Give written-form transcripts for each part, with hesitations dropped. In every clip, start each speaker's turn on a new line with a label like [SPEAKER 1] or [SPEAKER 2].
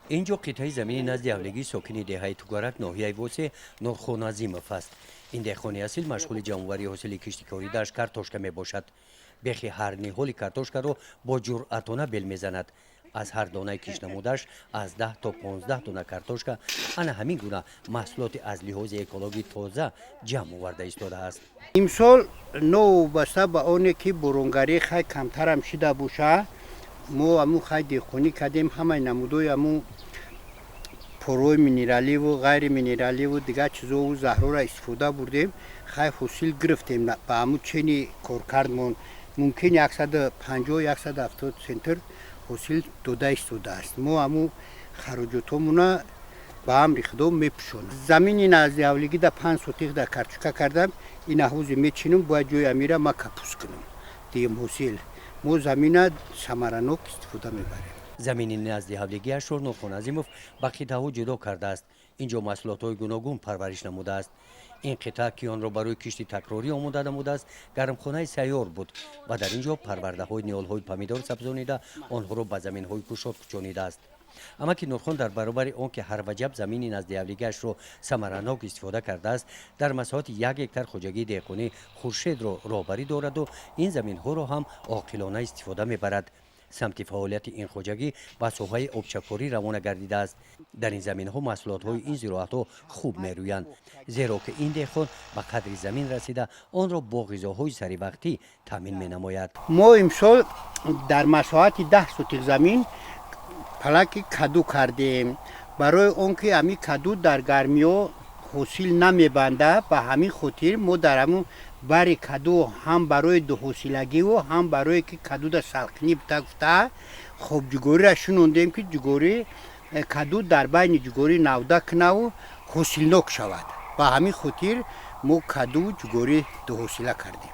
[SPEAKER 1] Ин ҷо қитъаи замини назди ҳавлигии сокини деҳаи Тугарак, ноҳияи Восе, Нурхон Азимов аст. Ин деҳқони асил машғули ҷамъоварии ҳосили киштикоридааш картошка мебошад. Бехи ҳар ниҳоли картошкаро бо ҷуръатона бел мезанад. Аз ҳар донаи киштнамудааш аз 10 то 15 дона картошка, ана ҳамин гуна маҳсулоти аз лиҳози экологӣ тоза ҷамъ оварда истодааст.
[SPEAKER 2] Имсол, новобаста ба оне ки боронгарӣ хай камтарам шида боша, мо аму хай деҳқонӣ кардем. Ҳамаи намудои аму порҳои минераливу ғайри минераливу дигар чизову заҳрора истифода бурдем. Хай, ҳосил гирифтем. Ба аму чени коркардмон мумкин 150, 170 центнер ҳосил дода истодааст. Мо аму хароҷотҳомона ба амри Худо мепӯшонем. Замини назди ҳавлигӣ да 5 сотих да картошка кардам. Ина ҳози мечинам, бояд ҷои амира ма капуст кунам. Дуюм ҳосил мо замина самаранок истифода мебарем.
[SPEAKER 1] Замини назди ҳавлигиашро Нурхон Азимов ба қитъаҳо ҷудо кардааст. Ин ҷо маҳсулотҳои гуногун парвариш намудааст. Ин қитъа, ки онро барои кишти такрорӣ омода намудааст, гармхонаи сайёр буд ва дар ин ҷо парвардаҳои ниҳолҳои помидор сабзонида, онҳоро ба заминҳои кушод кӯчонидааст. Амаки Нурхон дар баробари он ки ҳар ваҷаб замини назди ҳавлигиашро самаранок истифода кардааст, дар масоҳати 1 гектар хоҷагии деҳқонӣ Хуршедро роҳбарӣ дораду ин заминҳоро ҳам оқилона истифода мебарад. Самти фаъолияти ин хоҷагӣ ба соҳаи обчакорӣ равона гардидааст. Дар ин заминҳо маҳсулотҳои ин зироатҳо хуб мерӯянд, зеро ки ин деҳқон ба қадри замин расида, онро бо ғизоҳои саривақтӣ таъмин менамояд.
[SPEAKER 2] Мо имсол дар масоҳати 10 сотих замин палаки каду кардем. Барои он ки ҳамин каду дар гармиҳо ҳосил намебандад, ба ҳамин хотир мо дар ҳамун бари каду ҳам барои дуҳосилагиву ҳам барое ки кадуда салқинӣ бита гуфта, хоб, ҷугориро шунондем, ки ҷугорӣ каду дар байни ҷугорӣ навда кунаву ҳосилнок шавад. Ба ҳамин хотир мо каду ҷугорӣ дуҳосила кардем.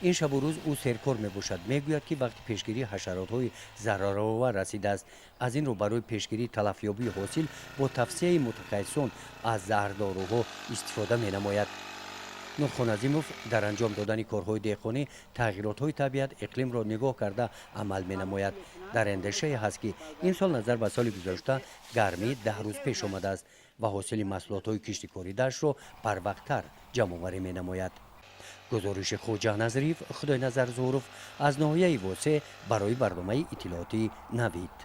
[SPEAKER 1] Ин шабу рӯз ӯ серкор мебошад. Мегӯяд, ки вақти пешгирии ҳашаротҳои зараровар расидааст. Аз ин рӯ барои пешгирии талафёбии ҳосил бо тавсияи мутахассисон аз заҳрдоруҳо истифода менамояд. Нурхон Азимов дар анҷом додани корҳои деҳқонӣ тағйиротҳои табиат, иқлимро нигоҳ карда амал менамояд. Дар андешае ҳаст, ки имсол назар ба соли гузашта гармӣ 10 рӯз пеш омадааст ва ҳосили маҳсулотҳои киштикоридаашро барвақттар ҷамъоварӣ менамояд. Гузориши Хоҷа Назриев, Худойназар Зуҳуров аз ноҳияи Восе барои барномаи иттилоотии Навид.